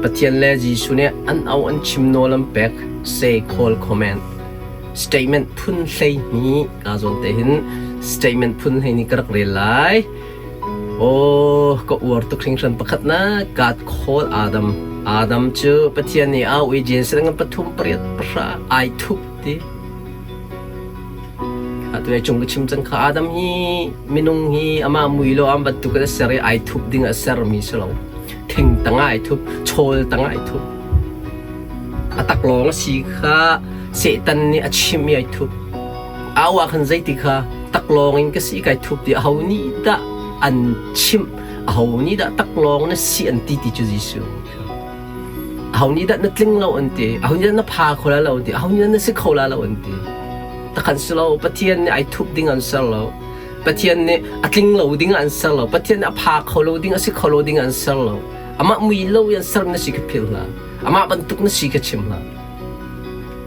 Pathian le Jesuh nih an au an chim nawl an pek say call comment statement phun 12 ka zawn te hin statement phun 12 ka rak rel lai. Aw ka uar tuk hringhran pakhatnak God call Adam. Adam cu Pathian nih au i Genesis ngan pathum pariat pahra ai thup ti. Atu ai cung ka chim cang kha Adam hi minung hi amah mui lo am bantuk in a ser i ai thup ding a sermi si lo. Thing tangah ai thup, chawl tangah ai thup. A taklawng a si kha Satan nih a chimh i ai thup. Au ah khan zeiti kha taklawng in ka si kai thup ti aho nih dah an chimh aho nih dah taklawng na si an ti ti cu Jesuh aho nih dah na tling lo an ti aho nih dah na pha kho la lo an ti aho nih dah na si kho la lo an ti takhan si lo Pathian nih ai thup ding an ser lo Pathian nih a tling lo ding an ser lo Pathian nih a pha kho lo ding a si kho lo ding an ser lo amah mui lo in an ser na si ka phil hlah amah bantuk na si ka chim hlah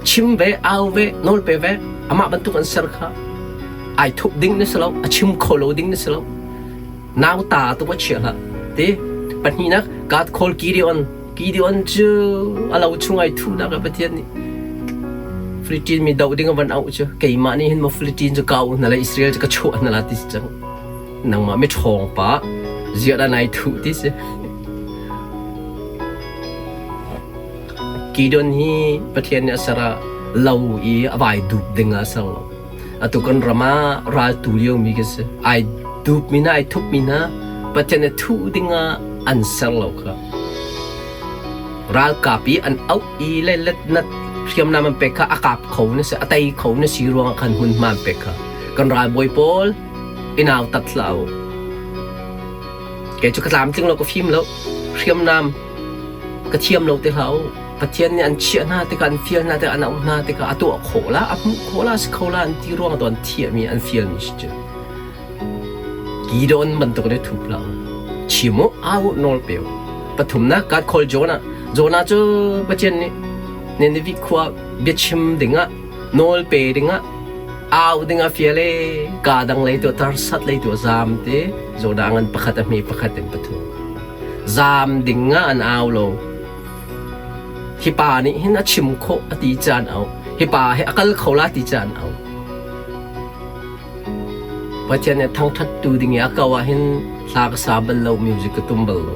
Chim ve, au ve, nawl pe ve, amah bantuk an ser kha ai thup ding na si lo, a chim kho lo ding na si lo. Nauta tu a chia hlah. Ti pahnihnak God call Gideon. Gideon cu a lo chung ai thunak ah Pathian nih Philippine mi doh ding a van auh cu keimah nih hin maw Philippine cu ka auh hna lai Israel cu ka chuah hna la ti si cang. Nangmah mi ṭhawng pa ziah dah nai thuh ti si. Kidon hi Pathian nih a ser ah lo i a vai dup ding ah a ser lo. Atu kan ram ah ral tu liomi kan si. Ai dupmi hna, ai thupmi hna Pathian nih thuh ding ah an ser lo kha. Ralkap i an auh i le letnat hriamnam an pek kha a kap kho na si, a tei kho na si ruangah khan hmunhma an pek kha. Kan ralbawi pawl i nautat hlah u. Kei cu ka tlamtling lo, ka fim lo. Hriamnam ka thiam lo ti hlah u. Pathian nih an chiah hna tikah, an fial hna tikah, an auh hna tikah a tuah khawh la, a hmuh khawh la, si kho la an ti ruang tu an thiahmi, an fialmi si cu. Gideon bantuk nih thup hlah u. Chim u, au u, nawl pe u. Pathumnak, God call Jonah. Jonah cu Pathian nih Nineveh khua biachim dingah, nawl pe dingah, au dingah fial e, kaa dang lei tu tarsat lei tu zaam te, Jonah ngan pakhat a hme pakhat in pathum. Zaam ding ah an au lo. Hi pa nih hin a chim khawh a ti caan au. Hi pa hi a kal kho la ti caan au. Pathian nih thangṭhat tu ding i a ko ah hin hla ka sa bal lo, music ka tum bal lo.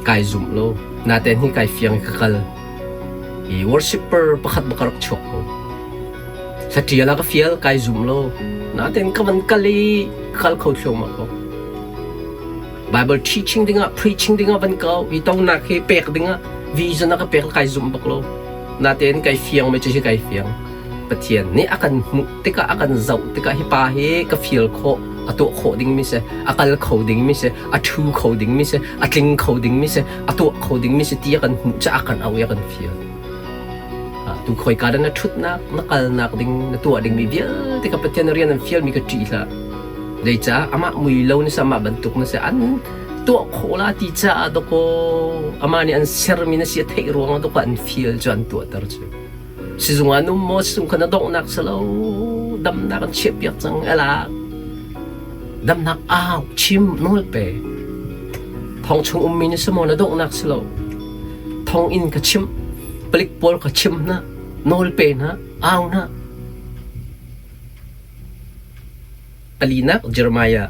Kai zumh lo. Natein hi kai fiang i ka kal. I worshipper pakhat bak ka rak chuak ko. Hla ṭial ah ka fial, kai zum lo. Natein ka van kal i ka kal kho thluahmah ko. Bible teaching dingah preaching dingah van kau hi tonak hi pek dingah vision a ka pek kai zumh bak lo natein kai fiang me cu hi kai fiang Pathian nih a kan hmuh tikah a kan zoh tikah hi pa hi ka feel khawh a tuah khawh ding mi si a kal kho ding mi si a ṭhu kho ding mi si a tling kho ding mi si a tuah kho ding mi si ti a kan hmuh ca a kan au i a kan feel tu khoi ka na ṭhutnak na kalnak ding na tuah ding mi vialte ka Pathian rian an fial mi ka ṭih hlah Zeicah amah mui lo na si amah bantuk na si an tuah khawh la ti caah dawkaw amah nih an sermi na si a theih ruangah dawkaw an fial cu an tuahter cu. Sizung ah an um maw sizung kha na donghnak si lo damnak an chiahpiak cang ela damnak au chim nawl pe thong chung ummi na si maw na donghnak si lo thonginn ka chim palik pawl ka chim hna nawl pe hna au hna Palinak Jeremiah.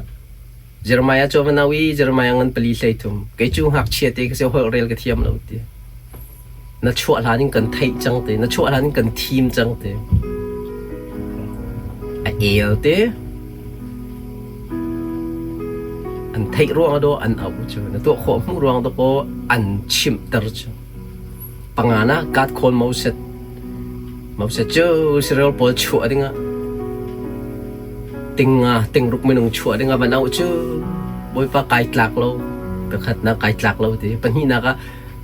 Jeremiah cu a va no i Jeremiah ngan pali 13. Kei cu ngakchia te ka si holh rel ka thiam lo ti. Na chuah hlan in kan theih cang te, na chuah hlan in kan thim cang te. A el te. An theih ruang do an auh cu. Na tuah khawh hmuh ruang do ko an chimhter cu. Pangana God call Moses. Moses cu Israel pawl chuah dingah tinga tingruk minung chuah dingah van auh cu Bawipa kai tlak lo pakhatnak kai tlak lo ti pahnihnak ah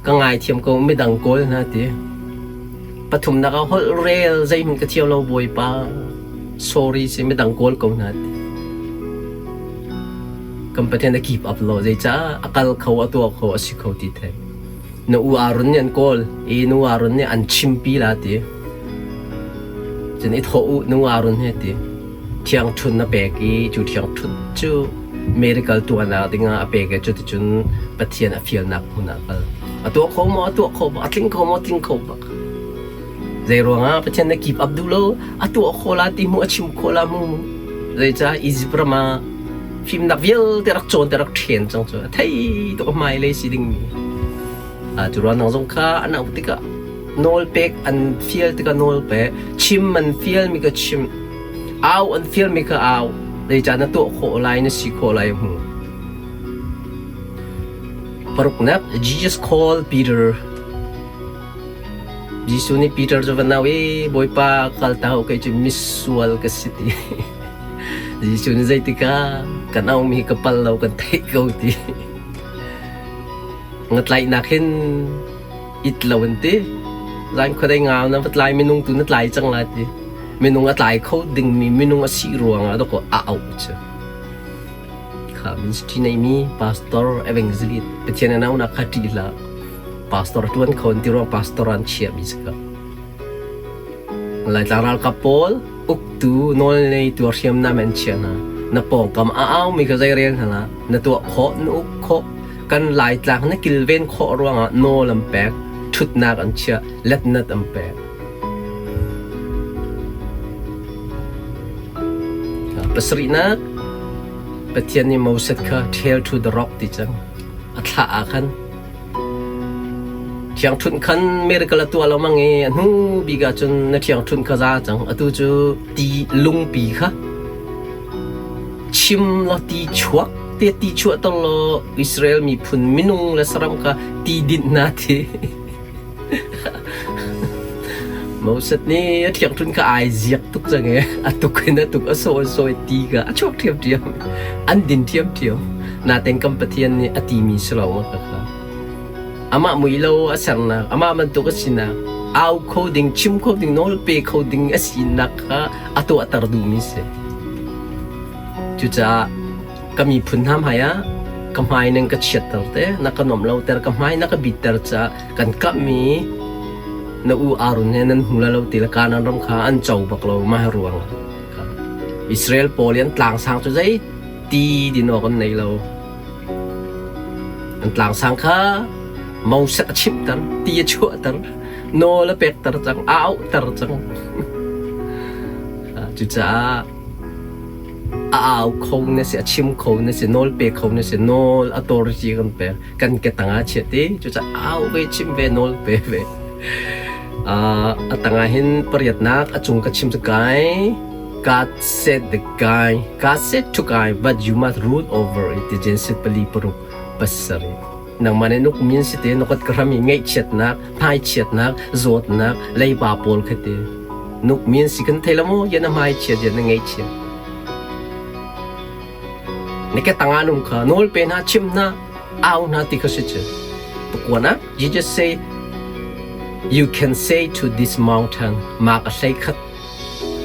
ka ngaithiam ko midang kawl hna ti pathumnak ah holh rel zeihmanh ka thiam lo Bawipa sorry si midang kawl ko hna ti kan Pathian a keep up lo zeicah a kal kho a tuah kho a si kho ti thei Na u Aaron nih an kawl i nu Aaron nih an chimpi la ti. Cun i thawh u nu Aaron he ti. Thiangṭhun na pek i cu thiangṭhun cu miracle tuahnak dingah a pek i cuticun Pathian a fialnak hmun ah kal. A tuah kho maw? A tuah kho bak. A tling kho maw? A tling kho bak. Zei ruangah Pathian na keep up duh lo? A tuah kho la ti mu, a chim kho la mu. Zeicah Egypt ram ah fimnak vialte rak cawn te rak ṭhen cang cu a thei tuk a hmailei si dingmi. Cu ruang nang zong kha an auh tikah nawl pek an fial tikah nawl pe, chim an fialmi ka chim, au an fialmi ka au. Zeicah na tuah khawh lai, na si khawh lai hmu. Paruknak, Jesus called Peter. Jesuh nih Peter cu va nau i Bawipa kal ta u kei cu misual ka si ti. Jesuh nih zeitikah kan aumi hi ka pal lo kan theih ko ti. Ngatlaihnak hin it lo an ti. Zan khuadei ngau na va tlai minung tu na tlai cang lai ti. Minung a tlai kho dingmi minung a si ruangah dawkaw a auh cu. Kha ministry neimi pastor evangelist Pathian an aunak kha ṭih hlah. Pastor ṭuan kho an ti ruang pastor an chiahmi si ko. Laitlang ralkap pawl uktu nawlneitu hriamnam an chiah hna. Na pawngkam a aumi kha zeirel hna hlah. Na tuah khawh, na uk khawh. Kan Laitlang na kilven khawh ruangah nawl an pek, ṭhutnak an chiah, letnat an pek. Pasarihnak, Pathian nih Moses kha tell to the rock ti cang. A thlah ah khan Ṭhiangṭhunh khan miracle a tuah lengmang i a hnu bik ah cun na ṭhiangṭhunh kha za cang. Atu cu ti lungpi kha chim law ti chuak te ti chuahter law Israel miphun minung le saram kha ti dinh hna ti. Moses nih a ṭhiangṭhunh kha ai ziak tuk cang i a tuk in a tuk a sawi a sawi ti kha a chuak ṭhiamṭhiam. An din ṭhiamṭhiam. Natein kan Pathian nih a timi si lo ma kha. Amah mui lo a sernak, amah bantuk a sinak, au kho ding, chim kho ding, nawl pe kho ding a sinak kha a tuahter duhmi si. Cucaah ka miphun hna hmaiah ka hmai nan ka chiatter te, na ka nuamh loter, ka hmai na ka bitter caah kan kamhmi na u Aaron he nan hmu lai lo ti le Kanaan ram kha an co bak lo mah ruang ah. Israel pawl i an tlangsang cu zei ti din awk an nei lo. An tlangsang kha Moses a chimhter, ti a chuahter, nawl a pekter cang, a auhter cang. Cucaah a au kho na si, a chim kho na si, nawl pe kho na si, nawl a authority kan pek. Kan ke tangah chiah ti, cucaah au ve, chim ve, nawl pe ve. A tangah hin pariatnak a cung ka chim cu kai. God said the guy, God said to guy, but you must rule over it. Ti Genesis pali paruk pasarih. Nangmah nih nuk min si te nukat ka hram i ngaihchiatnak, hmaichiatnak, zawtnak, leiba pawl kha ti. Nuk min si kan thei lo maw? Yan a hmaichiat, yan a ngaihchiat. Na ke tangah nung kha nawl pe hna, chim hna, au hna ti kha si cu. Pakuan ah, Jesus say, you can say to this mountain, mak a hlei khat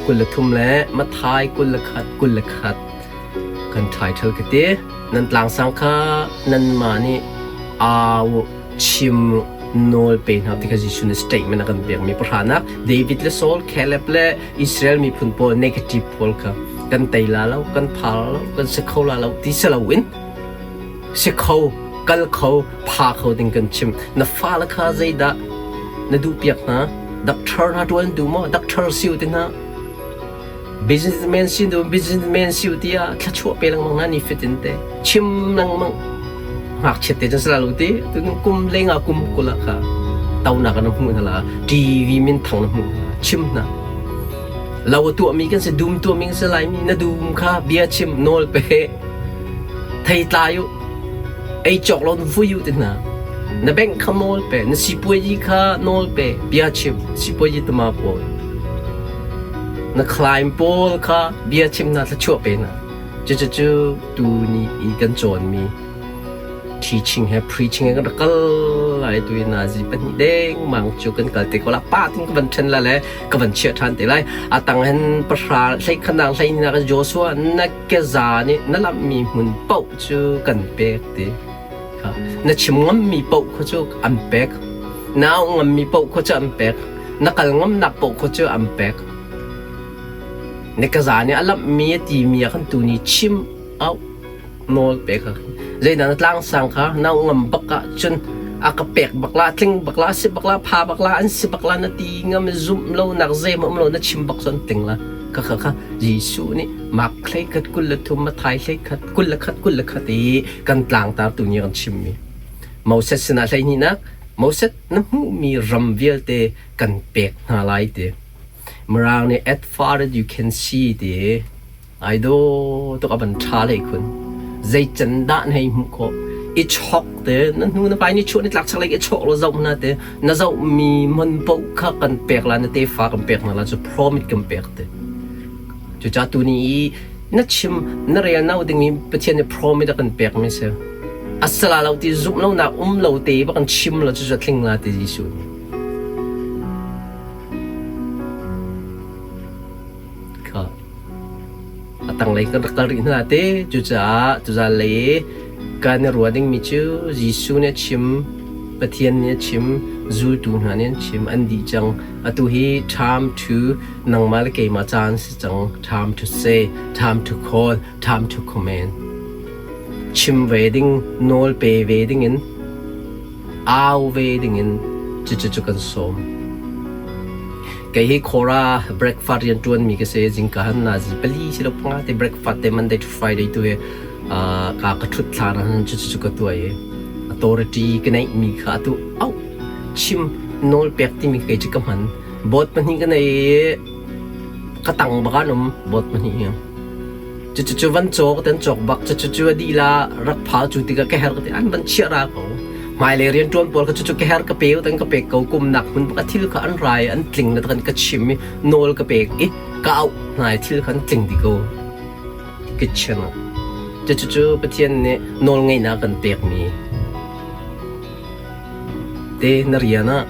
23 le Matthai 21 21 kan title ka ti. Nan tlangsang kha nanmah nih au chim nawl pe hna ti kha Jesuh nih statement a kan pekmi pahranak David le Saul, Caleb le Israel miphun pawl negative pawl kha kan tei la lo, kan phar lo, kan si kho la lo ti si loin si kho, kal kho, pha kho ding kan chim. Na fale kha zeidah na duhpiak hna? Doctor hna ṭuan duh maw? Doctor si u ti hna. Businessman si duh businessman si u tiah thluachuah pe lengmang hna ni fitin te chim lengmang. Ngakchiat te cun si la lo ti. Tu kum lenga kum kula kha tonak na hmuh hna la TV min thang na hmuh hna chim hna. Lo a tuahmi kan si dum tuahmi kan si laimi na dum kha bia chim nawl pe thei tlai u ei cawk lo vui u ti hna na bank kha nawl pe na sipuazi kha nawl pe bia chim sipuazi tama pawl na climb pawl kha bia chim hna thluachuah pe hna cucu tu ni i kan cawnmi teaching he preaching he kan rak kal lai tu i nazi pahnih dengmang cu kan kal te ko la pa tin ka van ṭhen la le ka van chiah ṭhan te lai a tang hin pahra hlei khanak hlei nak Joshua na keza nih na lamhmi hmun paoh cu kan pek ti kha na chim ngammi paoh kha cu an pek na auh ngammi paoh kha cu an pek na kal ngamnak paoh kha cu an pek na keza nih a lamhmi a timi ah khan tu ni chim auh nawl pe kha zeidah na tlangsang kha na ngam bak ah cun. A ka pek bak la, tling bak la, si bak la, pha bak la, an si bak la na ti ngam zumh lo nak zeim um lo na chim bak cun tling la. Kha kha kha Jesuh nih Mark hlei khat 23 Matthai hlei khat 21 21 i kan tlangtar tu nih kan chimmi. Moses sinah hleihnihnak Moses na hmuhmi ram vialte kan pek hna lai ti. Mirang nih at far as you can see ti ai daw tuk a van ṭha hlei khun. Zei can dah na hei hmuh khawh? I chok te na hnu na pai ni chuah ni tlak chaklei i chok law zoh hna te na zohmi hmun paoh kha kan pek la na tefa kan pek hna la cu promise kan pek te. Cucaah tuni i na chim na rel no dingmi Pathian nih promise a kan pekmi si. A sala lo ti zumh lonak um lo te ba kan chim lo cu tling la ti Jesuh nih. Kha a tanglei kan rak kal rih hna te cucaah tuzan lei i kan i ruah dingmi cu Jesuh nih a chim Pathian nih a chim zultu hna nih an chim an dih cang atu hi time to nangmah le keimah caan si cang time to say time to call time to command chim ve ding nawl pe ve ding in au ve dingin cucu cu kan sawm. Kei hi Khora breakfast rian ṭuanmi ka si. Zingka han nazi pali si lo panga te breakfast te Monday to Friday tu hi ka ka ṭhut thlan han cucu cu ka tuah i authority ka neihmi kha atu au chim nawl pek timi kei cu ka hman. Boat pahnih ka nei i ka tang bak an um boat pahnih hi. Cucu van cawk ten cawk bak cucu a dih la rak phal cu tikah ka her ka ti an van chiah ra ko hmailei rianṭuan pawl kha cucu ka her ka pe ten ka pek ko kum nak hmun bak a thil kha an rai an tling na kan ka chim i nawl ka pek i ka auh hna i thil kha an tling di ko kitchen ah cucu Pathian nih nawl ngeihnak kan pekmi te na rian ah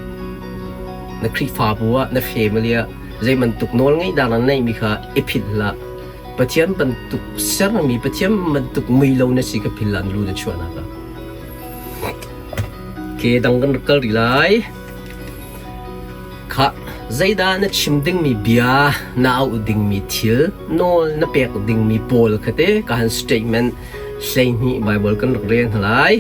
na Khrihfabu ah na family ah zei bantuk nawl ngeih dah na neihmi kha i philh hlah Pathian bantuk sermi Pathian bantuk mui lo na si ka phil lan lu na chuahnak ah. Ke dang kan rak kal rih lai. Kha zeidah na chim dingmi bia na auh dingmi thil nawl na pek dingmi pawl kha te ka han statement 12 Bible kan rak rel hna lai.